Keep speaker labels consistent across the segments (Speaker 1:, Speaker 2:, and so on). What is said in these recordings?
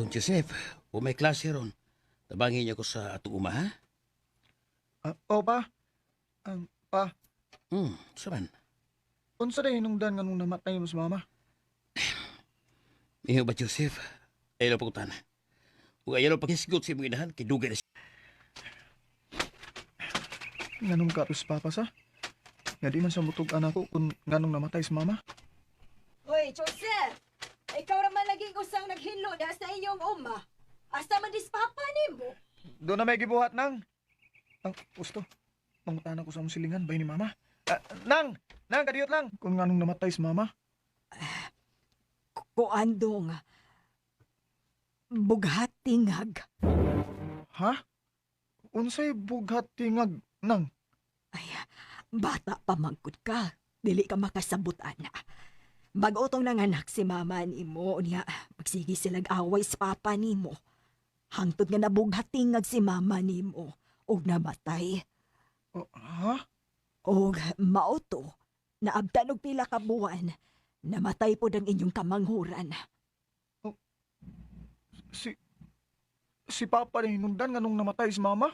Speaker 1: Don Joseph, kung may klase ron, tabangin niya ko sa atong uma, ha?
Speaker 2: O pa. Pa,
Speaker 1: Saman.
Speaker 2: Unsa day hinungdan nga nung namatay mo sa mama?
Speaker 1: Iho ba, Joseph? Ayaw na pagkutan. Kung ayaw na paghisgot sa imong inahan, kay dugay na siya.
Speaker 2: Nganong katos papa sa? Nga di man sa mutug anak ko kung nganong namatay sa mama.
Speaker 3: Hoy, Joseph! Ikaw raman laging usang naghinlo na sa inyong uma. Asa man dis papa nimo?
Speaker 2: Doon na may gibuhat, Nang. Ang gusto. Mangutana ko sa among silingan, bay ni mama. Nang! Nang, kadiyot lang! Kung nganong namatay sa mama.
Speaker 3: Kuandong. Bughat tingag.
Speaker 2: Ha? Unsay bughat tingag, Nang?
Speaker 3: Ay, bata pa mangkod ka. Dili ka makasabot, ana. Bag-o tong nanganak si mama nimo niya. Magsige silag away sa papa nimo. Hangtod nga nabughat tingag si mama nimo og namatay.
Speaker 2: Oh, ha?
Speaker 3: Og mao to, naabtan og pila ka buwan, namatay pod ang inyong kamanghuran.
Speaker 2: Si papa ni hinungdan nganong namatay si mama?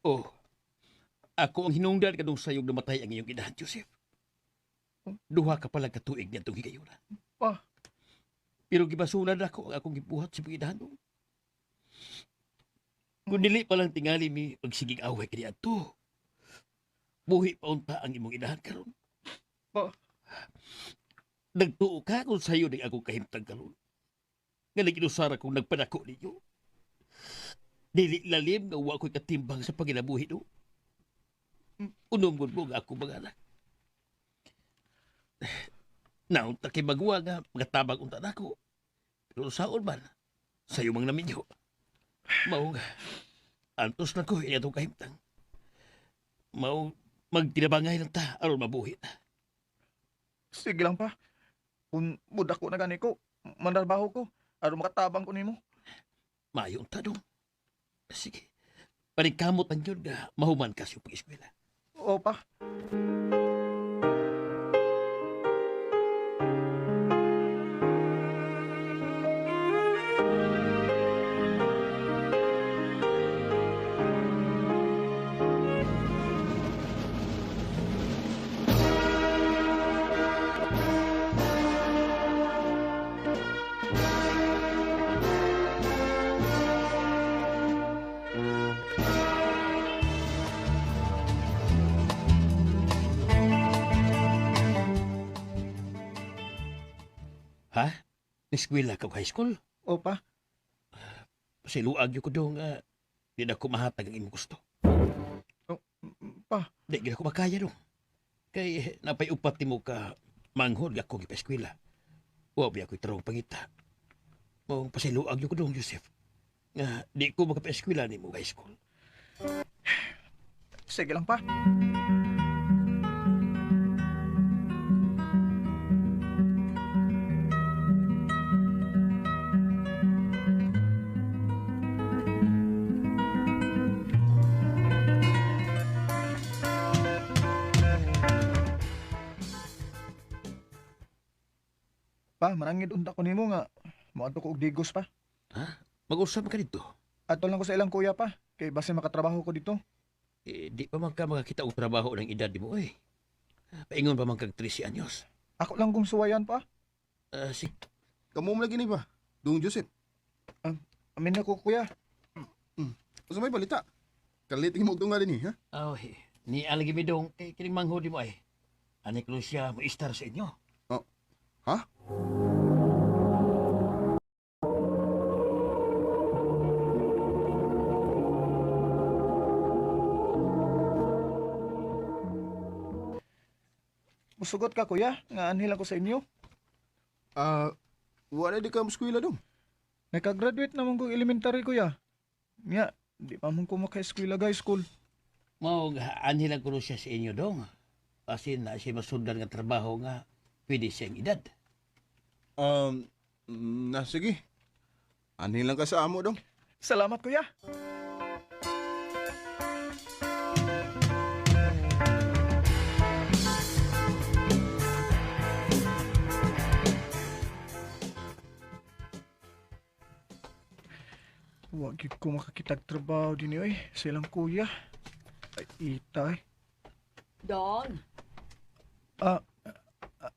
Speaker 1: Oh, ako ang hinungdan kadong sayong namatay ang iyong inahan, Joseph. Duha ka palang katuig niya itong higayuna.
Speaker 2: Pa.
Speaker 1: Pero gibasulan ako ang akong gibuhat sa imong inahan. Kung dili pa lang tingali mi pagsigig away kani adto. Buhi pa unta ang imong inahan karon.
Speaker 2: Pa.
Speaker 1: Nagtuo ka kung sayo ning akong kahimtang karon. Nga naginusara kong nagpadako ninyo. Dili lalim nga wa ko'y katimbang sa paginabuhi do. Unom gud mo nga ako mga anak. Naunta kay magwa nga magatabang unta nako. Pero saon man, sayo mang naminyo. Mao nga, antos na ko ini atong kahimtang. Mao magtinabangay lang ta aron mabuhi ta.
Speaker 2: Sige lang pa. Kung budak ko na gani ko, mandarbaho ko. Aron makatabang ko nimo.
Speaker 1: Maayo unta dong. Sige. Paningkamot ang yun nga mahuman ka sa pag-eskwela.
Speaker 2: Oo pa.
Speaker 1: Ha? Eskwela ka high school?
Speaker 2: Oo pa.
Speaker 1: Pasiluag yun ko dong, di na ko mahatag ang imong gusto.
Speaker 2: Pa,
Speaker 1: Di gina ko makaya dong. Kay napay upat nimo ka manghod nga ako gipa-eskwela. Wa ba ako'y tarong pangita. Mao pasiluag yun ko dong, Joseph. Nga di ko makapa-eskwela nimo high school.
Speaker 2: Sige lang pa. Pa, marangid unta ko nimo nga moadto ko og Digos pa.
Speaker 1: Ha? Mag-usap ka dito.
Speaker 2: Ato lang ko sa ilang kuya pa kay base makatrabaho ko dito.
Speaker 1: Eh, di pa man ka makakita og trabaho ng edad mo eh. Paingon pa man kag 13 anyos.
Speaker 2: Ako lang kung suwayan pa.
Speaker 1: Si
Speaker 4: Kamo mo lagi ni ba? Dung Joseph.
Speaker 2: Amin na ko kuya.
Speaker 4: Unsa may balita? Kalit mo og tunga dinhi, ha?
Speaker 1: Oh, ni alagi mi dong kay kining manghod mo ay. Ani ko siya mo istar sa inyo.
Speaker 4: Oh. Ha?
Speaker 2: Musugot ka kuya, nga anhil ako sa inyo.
Speaker 4: Wala di ka mo eskwela dong.
Speaker 2: Nakagraduate naman kong elementary kuya. Nya, di pa man ko maka-eskwela high school.
Speaker 1: Mao nga anhi lang kuno siya sa inyo dong. Asin na siya masundan nga trabaho nga pwede siyang edad.
Speaker 4: Na sige. Anhin lang ka sa amo dong.
Speaker 2: Salamat kuya. Wa gyud ko makakitag trabaho din oy sa ilang kuya. Ay, itay.
Speaker 3: Dong.
Speaker 2: Ah,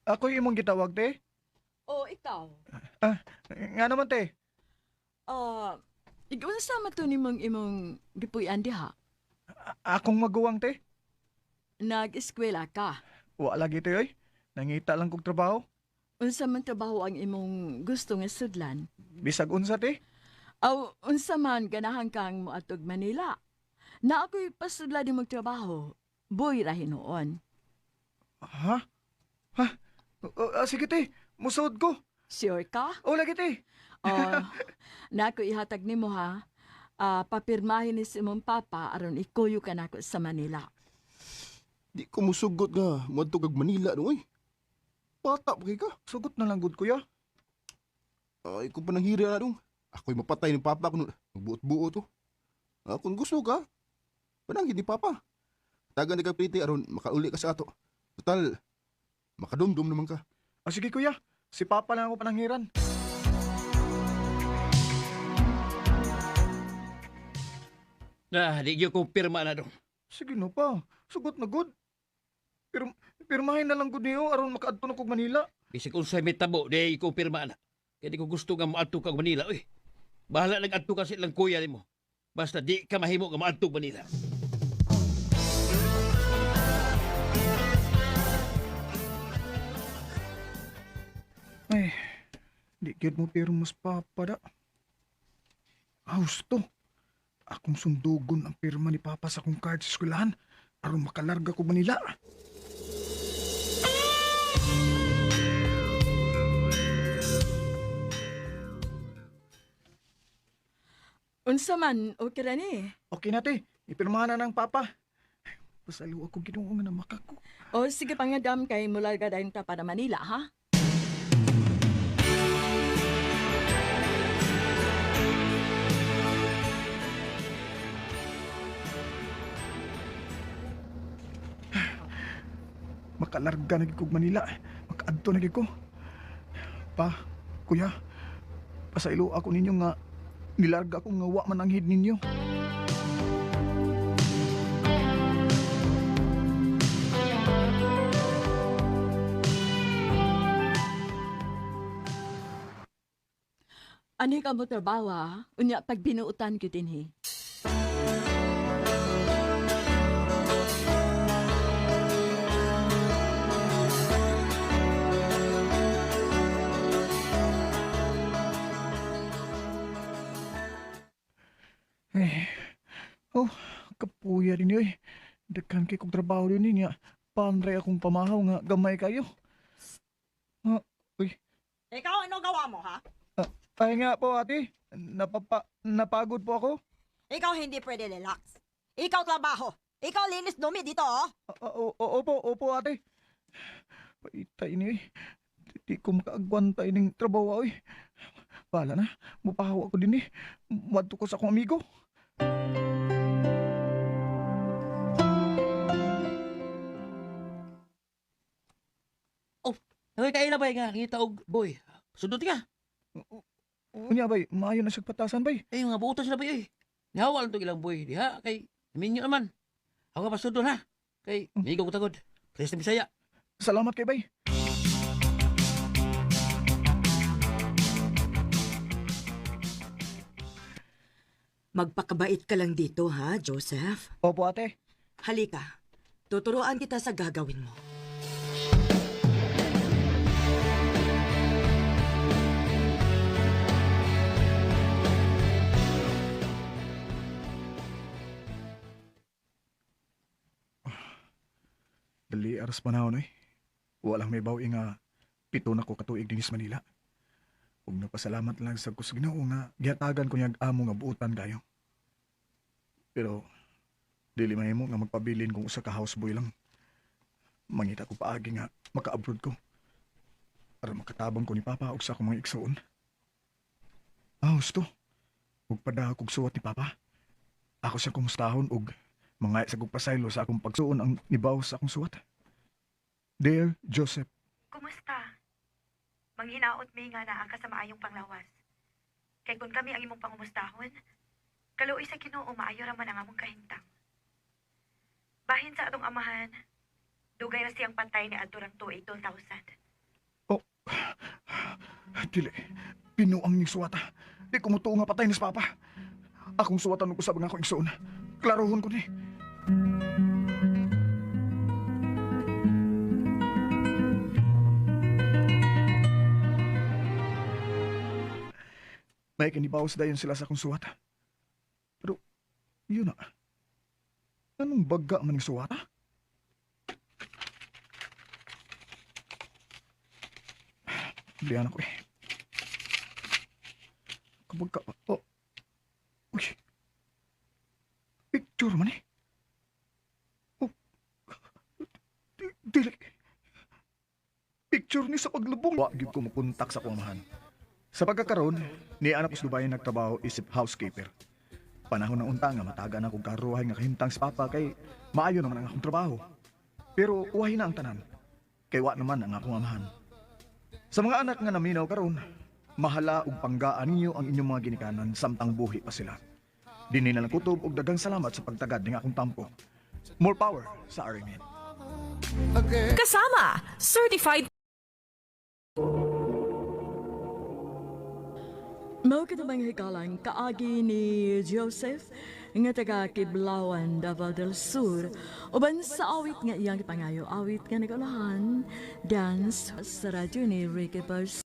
Speaker 2: ako yung imong gitawag, te?
Speaker 3: Oh, ikaw.
Speaker 2: Nga naman, te.
Speaker 3: Ah, ikaw na sama to ni mong imong gipuy-an diha.
Speaker 2: Akong maguwang, te.
Speaker 3: Nag-eskwela ka.
Speaker 2: Wa lagi, te, oy. Nangita lang kog trabaho.
Speaker 3: Unsa man trabaho ang imong gusto nga sudlan?
Speaker 2: Bisag unsa, te.
Speaker 3: Aw, unsa man ganahan kang moadtog Manila. Na ako'y pasudla di magtrabaho. Boy ra hinuon.
Speaker 2: Ha? Ha? Sige, te. Musuod ko.
Speaker 3: Sure ka?
Speaker 2: O, lagi, te.
Speaker 3: Oh, na ako ihatag nimo ha. Ah, papirmahin ni si imong papa aron ikuyo ka nako sa Manila.
Speaker 4: Di ko musugot nga moadto kag Manila dong oy. Bata pa kay ka.
Speaker 2: Sugot na lang gud, kuya.
Speaker 4: Ay ko pananghira na dong. Ako'y mapatay ni papa kun magbuot-buot to. Kung gusto ka, pananghid ni papa. Tagan ni ka priti aron makauli ka sa ato. Total, makadumdum naman ka.
Speaker 2: Ah, sige, kuya. Si papa lang ako pananghiran.
Speaker 1: Na, di gyud ko pirma na dong.
Speaker 2: Sige na pa. Sugot na gud. Pero pirmahin na lang gud niyo aron makaadto na kog Manila.
Speaker 1: Bisag unsay mitabo, di ko pirma na. Kaya di ko gusto nga moadto ka og Manila, oy. Bahala nag adto ka sa ilang kuya nimo. Basta di ka mahimo nga moadto og Manila.
Speaker 2: Ay, di gyud mo pirma sa papa da. Ah, husto. Akong sundugon ang pirma ni papa sa akong card sa eskwelahan aron makalarga ko Manila.
Speaker 3: Unsa man, okay ra ni.
Speaker 2: Okay na, te. Ipirmahan na ng papa. Pasalo ako Ginoo nga namakako.
Speaker 3: O sige pangadam kay mularga dayon ta para Manila ha.
Speaker 2: Makalarga na gid kog Manila. Makaadto na gid ko. Pa, kuya, pasaylo ako ninyo nga nilarga ko nga wa man ang hid ninyo.
Speaker 3: Ani ka mo trabaho ha? Unya pag binuotan gyud dinhi.
Speaker 2: Eh, oh, kapuya din yun. Daghan kay kog trabaho din niya. Panray akong pamahaw nga gamay kayo. Ah, uy,
Speaker 5: Ikaw, ano gawa mo, ha?
Speaker 2: ay nga po ate. Napagod po ako.
Speaker 5: Ikaw hindi pwede relax. Ikaw trabaho. Ikaw linis dumi dito, oh.
Speaker 2: Opo, opo ate. Paitay ni eh. Di ko makaagwanta ining trabaho oy. Bala na, mupahawa ko din eh. Muadto ko sa akong amigo.
Speaker 1: Hoy, kaila bay nga ngita og boy. Sundot ka.
Speaker 2: Unya bay, maayo na siyang patasan bay.
Speaker 1: Eh, nga buotan sila bay oy. Nihawal to ilang boy diha kay minyo naman. Ako pa sundon ha. Kay migo ko tagod. Please na Bisaya.
Speaker 2: Salamat kay bay.
Speaker 6: Magpakabait ka lang dito, ha, Joseph?
Speaker 2: Opo ate.
Speaker 6: Halika, tuturuan kita sa gagawin mo.
Speaker 2: Dali aras panahon oy. Walang may bawi nga pito na ko katuig dinis Manila. Ug napasalamat lang sa ko sa Ginoo nga gihatagan ko niyag amo nga buotan kayo. Pero dili mahimo nga magpabilin kung usa ka houseboy lang. Mangita ko paagi nga maka-abroad ko. Aron makatabang ko ni Papa ug sa akong mga igsoon. Ah, husto. Ug padahag kog suwat ni Papa. Ako siyang kumustahon ug mga sa kog pasaylo sa akong pagsuon ang nibaw sa akong suwat. Dear Joseph,
Speaker 7: Kumusta? Manghinaot mi nga naa ka sa maayong panglawas. Kay kung kami ang imong pangumustahon, Kaluoy sa Ginoo, maayo ra man ang among kahimtang. Bahin sa atong amahan, dugay ra siyang patay ni adto rang tuig 2000.
Speaker 2: Oh, dili. Binuang ning suwata. Di ko mutuo nga patay ni si Papa. Akong suwatan og usab ang akong igsoon. Klarohon ko ni. May kinibawas dayon sila sa akong suwata. Pero, yun na. Anong baga man ning suwata? Bilihan ako eh. Kapag ka... Oh. Uy. Picture man eh. Oh. Dili. Picture ni sa paglubong. Wa gyud ko mokontak sa akong amahan. Sa pagkakaroon, ni anak ko sa Dubai nagtrabaho isip housekeeper. Panahon ng unta nga mataga na akong karuhay nga kahimtang sa papa kay maayo naman ang akong trabaho. Pero uwahi na ang tanan. Kay wa naman ang akong amahan. Sa mga anak nga naminaw karon, mahala ug panggaan ninyo ang inyong mga ginikanan samtang buhi pa sila. Dinhi na lang kutob ug daghang salamat sa pagtagad ning akong tampo. More power sa RMN.
Speaker 8: Kasama, certified
Speaker 6: Mao kita mga hikalang kaagi ni Joseph nga taga Kiblawan, Davao del Sur. Uban sa awit nga iyang gipangayo, awit nga nagulahan, dance sa radyo ni Ricky Bars.